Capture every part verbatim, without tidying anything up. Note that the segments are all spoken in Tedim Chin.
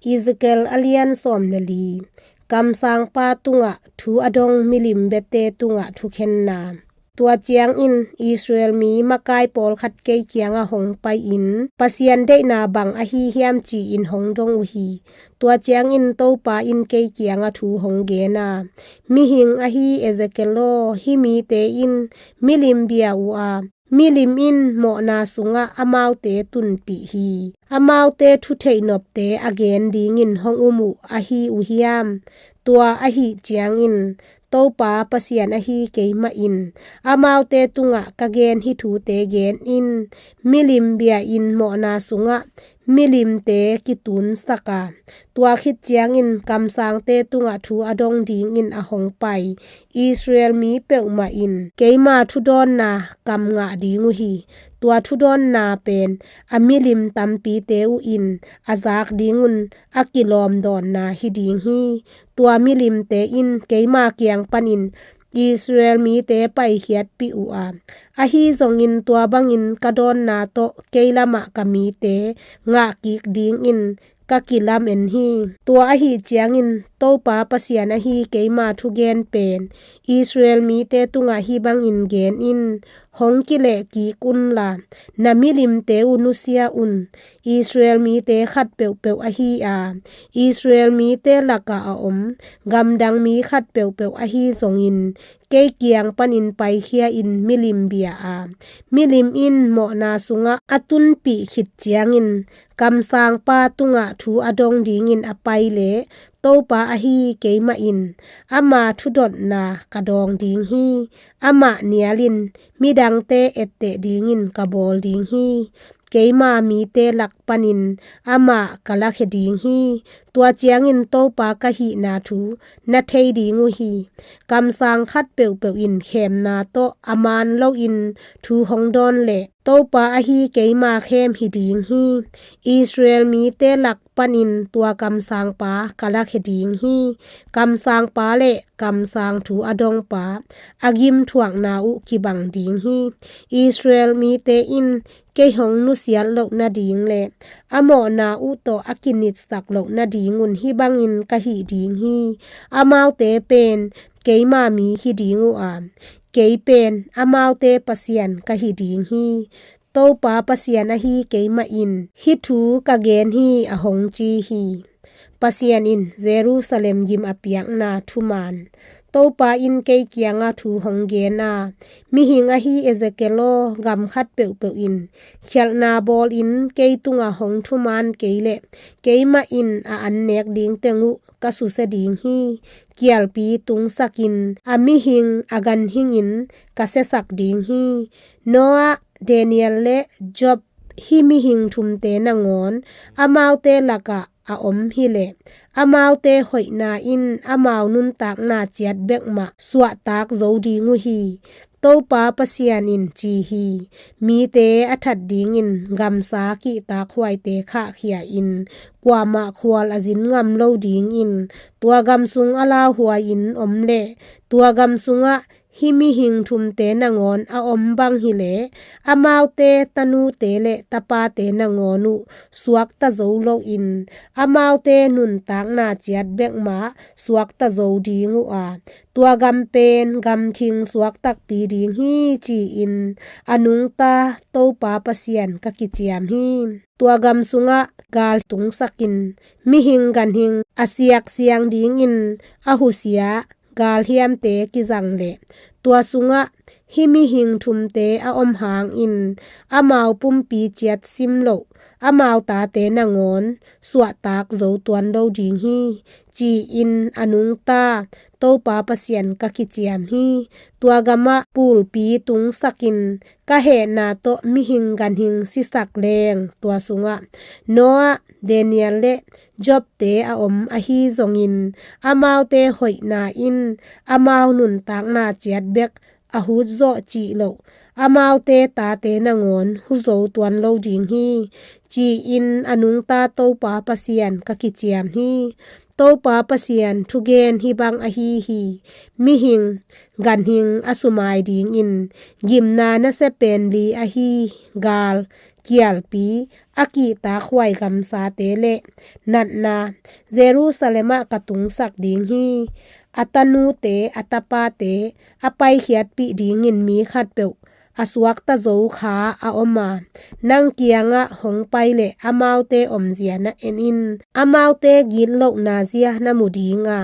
Ezekiel a lian sawm le li. Kamsangpa tungah thu a dong milim biate tungah thukhenna. Tua ciangin Israel mi makai pawlkhat kei kiangah hong pai-in, Pasian deihna bang ahi hiam ci-in hong dong uh hi. Tua ciangin Topa in kei kiangah thu hong gen a, Mihing ahi Ezekiel aw, hih mite in milim bia uh a, milim in mawhna sungah amaute tunpih hi. Amaute thutheihnopte a gen dingin hong um uh ahi uh hiam? Tua ahih ciangin Topa Pasian ahi keimah in amaute tungah ka gen hih thute gen in, milim bia in mawhna sungah milimte kitunsak a, tua khit ciangin kamsangte tungah thu a dong dingin a hong pai Israel mi peuhmah in keima thudawnna kam ngah ding uh hi. Tua thudawnna pen a milim tampite uh in a zak dingun a kilawmdawnna hi ding hi. Tua milimte in keima kiang panin Israel mite paikhiatpih uh a, ahi zongin tua bangin ka dawnna tawh kei lamah ka mite ngahkik dingin ka kilamen hi. Tua ahih ciangin Topa Pasian ahi keima thugen pen Israel mite tungah hih bangin gen in, hong kilehkik unla, na milimte uh nusia un. Israel mite khat peuhpeuh ahi a, Israel mite lakah a om gamdang mi khat peuhpeuh ahi zongin kei kiang panin paikhia in milim bia a, milim in mawhna sungah a tunpih khit ciangin kamsangpa tungah thu a dong dingin a pai leh Topa ahi keimah in ama thudotna ka dawng ding hi. Amah nialin midangte etteh dingin ka bawl ding hi. Keima mite lak panin amah ka lakhia ding hi. Tua ciangin Topa ka hihna thu na thei ding uh hi. Kamsang khat peuhpeuh in khemna tawh a man loin thu hong dawn leh Topa ahi keima khem hi ding hi. Israel mite lak panin tua kamsangpa ka lakhia ding hi. Kamsangpa le kamsang thu a dongpa a gimthuakna uh kibang ding hi. Israel mite in kei hong nusiat loh nading le a mawhna uh tawh a kinitsak loh nadingun hih bangin ka hih ding hi. Amaute pen keima mi hi ding uh a, kei pen amaute Pasian ka hi ding hi. Topa Pasian ahi keimah in hih thu ka gen hi, a hong ci hi. Pasian in Jerusalem gim a piakna thuman. Topa in kei kiangah thu hong gen a, mihing ahi Ezekiel aw, gam khat peuhpeuh in khialhna bawlin kei tungah hong thuman kei leh keimah in a annek ding teng uh ka susia ding hi. Kialpi tungsakin a mihing a ganhingin ka siasak ding hi. Noah, Daniel le Job, hih mihing thumte nangawn amaute lakah a om hileh amaute hoihna in amau nuntakna ciat bek mah suahtak zo ding uh hi. Topa Pasian in ci hi. Mite a that dingin gamsa kihtak huaite khahkhia in kuamah khual a zin ngam lo dingin tua gam sung a lauhuai-in om leh tua gam sungah hih mihing thumte nangawn a om bang hileh amaute tanute le tapate nangawn uh suakta zo loin amaute nuntakna ciat bek mah suakta zo ding uh a, tua gam pen gamthing suaktakpi ding hi, ci-in a nungta Topa Pasian ka kiciam hi. Tua gam sungah gal tungsakin mihing ganhing a siaksiang dingin a husia galhiamte kizang leh tua sungah hih mihing thumte a om hangin amau pumpi ciat sim loh amau tate nangawn suahtak zo tuan lo ding hi, ci-in a nungta Topa Pasian ka kiciam hi. Tua gamah pulpi tungsakin ka hehna tawh mihing ganhing sisak leng tua sungah Noah, Daniel le Jobte a om ahi zongin amaute hoihna in amau nuntakna ciat bek a hutzawh cih loh amaute tate nangawn hu zo tuan lo ding hi, ci-in a nungta Topa Pasian ka kiciam hi. Topa Pasian thugen hih bang ahi hi. Mihing ganhing a sumai dingin gimna nasia pen li ahi gal, kialpi, a kihtak huai gamsate le natna Jerusalem ah ka tungsak ding hi. A tanute, a tapate a paikhiatpih dingin mi khatpeuh a suakta zo kha a om a, nang kiangah hong pai le amaute omzia na en in. Amaute gitlohna zia na mu ding a,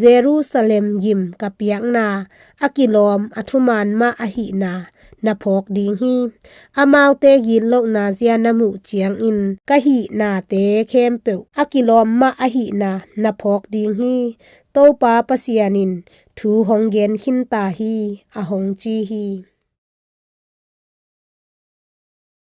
Jerusalem gim ka piakna a kilawm a thuman mah ahihna na phawk ding hi. Amaute gitlohna zia na muh ciangin ka hihnate khempeuh a kilawm mah ahihna na phawk ding hi. Topa Pasian in thu hong gen khinta hi, a hong ci hi.